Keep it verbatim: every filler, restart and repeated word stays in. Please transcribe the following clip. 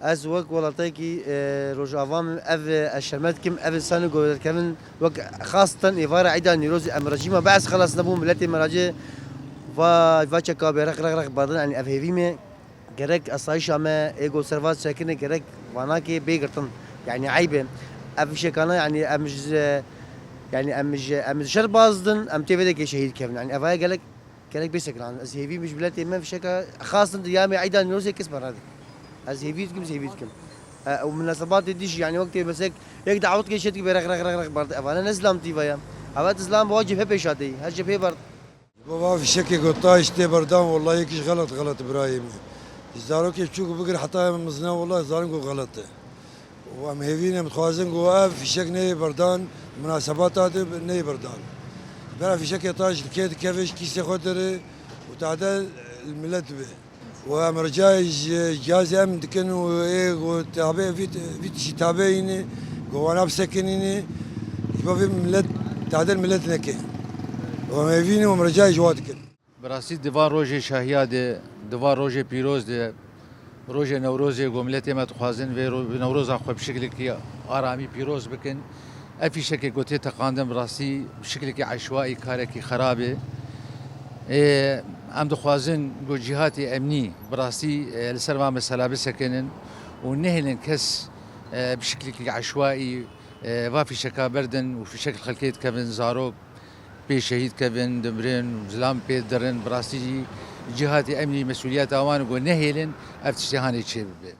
Ez wek welatekî, e, Rojava me, ev, e, ez şermet dikim, ev însanê ku derkevin wek xastan êvara Îda Nîrozê em rejîma Be'es xelas nebû, miletê me racê va, va çeka bê rex, rex, rex berdin, yanî ev hêvî me, gerek asayişa me, ê ku ser va sekine, gerek vanakê bê girtin. Yanî eyb e. Ev fîşekana, yanî em ji, yanî em ji, em ji şer bazdin, em tê vê de kê şehîd kevin. Yanî ev aya gelek Gerek bê sekiran. Ez hêvî min ji miletê me fişeka xastin di yamê Eyda Nîrozê kes me radike. Ez hêvî dikim, ez hêvî dikim. E, û munasebatê dî jî, yanî wextê mesela yek dawet kê şetkî bê rex, rex, rex, rex berd. Evane ne zilamtî ve ya. Eva di zilam bi wa cebhe pêşateyî. Her cebhê berd. Baba fişekê ku taş tê berdan, wellahî yekî ji xelet, xelet birayê min. Ji zarokê çûk bigir heta mizne, wellahî zanim ku xelet e. Û em hêvî ne, em dixwazin ku ev fîşek neyê berdan, munasebata de neyê berdan. Bera fîşekê ta ji kê dikeve, ji kîsê xwe dere û tade li milet dibe. Û em ricayê ji cihazê em dikin û ê ku tabe vî, vî tiştî tabe yîne, ku wana bisekinîne, ji bo vê milet tade li milet neke. Û em hêvî ne û em ricayê ji wa dikin. Bi rastî di van rojê şahiya de, di van rojê pîroz de, rojê Newrozê ku miletê me dixwazin vê ro-, Newroza xwe bi şiklekî aramî pîroz bikin. Ev fîşekê ku tê teqandin bi rastî bi şiklekî eşwaî karekî xerab e. Ê, em dixwazin ku cîhatê emnî bi rastî, e, li ser van mesela bisekinin û nehêlin kes, e, bi şiklekî eşwaî, e, va fîşeka berdin û fîşek li xelkê dikevin, zarok pê şehîd kevin, dimirin, zilam pê dirin, bi rastî jî cîhatê emnî mesûliyeta wan e ku nehêlin ev tiştê hanê çêbibe.